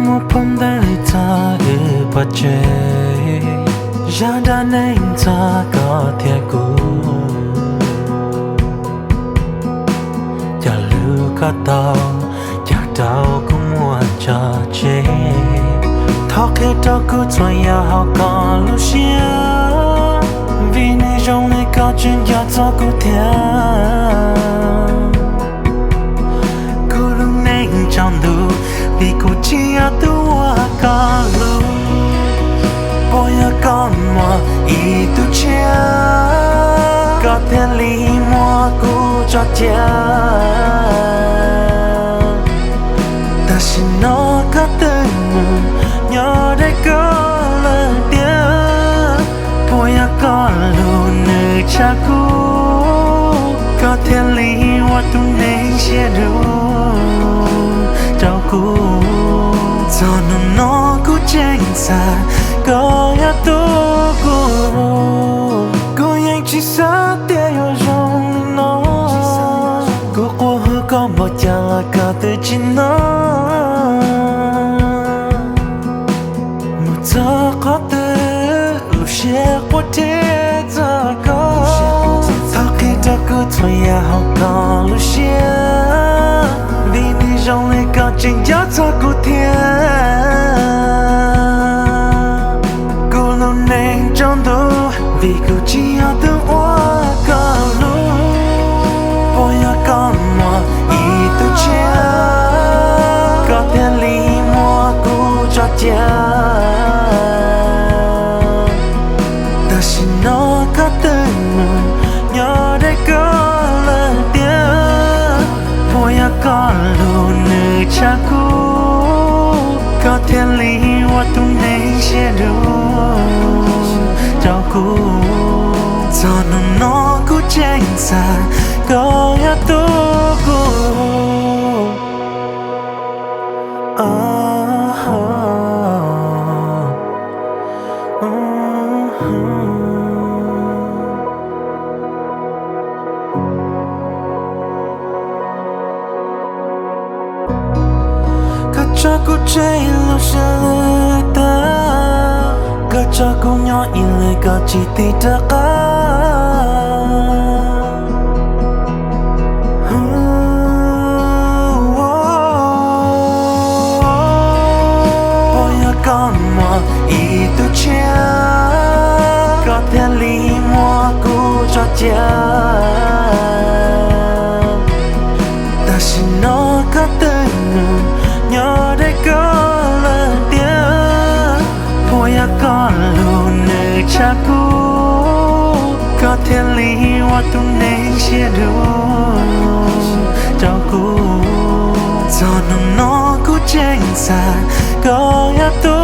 Muaj phau ntawv txog wb pov tseg, zaj dab neeg txog koj thiab kuv. Cog lus koj tau, cog rau kuv muaj tso tseg. Thov qhia rau kuv txhua yam hauv koj lub siab, vim nws zoo li koj tseem nco txog kuv thiab. Kuv lub neej tsaus ntuj, vim kuv tsis yog tus uas koj hlub. Puas yog koj muaj ib tug tshiab, koj thiaj li muab kuv tso cia? Tam sim no koj twb mus nyob deb koj lawm tiag. Puas yog koj hlub nws tshaj kuv, koj thiaj li ua tus neeg siab dub rau kuv? Txog hnub no kuv tseem xav koj yog tus kuv. Kuv yeej tsis xav tias yuav zoo li no. Kuv quaj hu koj npaum cas los koj twb tsis hnov. Mus txog qhov twg lub siab quaj teb txog koj. Thov qhia rau kuv txhua yam hauv koj lub siab, vim nws zoo li koj tseem nco txog kuv thiab. Kuv lub neej tsaus ntuj, vim kuv tsis yog tus uas koj hlub. Puas yog koj muaj ib tug tshiab, koj thiaj li muab kuv tso cia? Tam sim no koj twb mus nyob deb koj lawm tiag. Puas yog koj hlub nws tshaj kuv, koj thiaj li ua tus neeg siab dub rau kuv? Txog hnub no kuv tseem xav koj yog tus kuv. Koj tso kuv tseg lub sij hawm tag, koj tso kuv nyob ib leeg koj tsis tig rov qab. Puas yog koj muaj ib tug tshiab, koj thiaj li muab kuv tso cia? Tam sim no koj twb mus nyob deb koj lawm tiag. Puas yog koj hlub nws tshaj kuv, koj thiaj li ua tus neeg siab dub rau kuv? Txog hnub no kuv tseem xav koj yog tus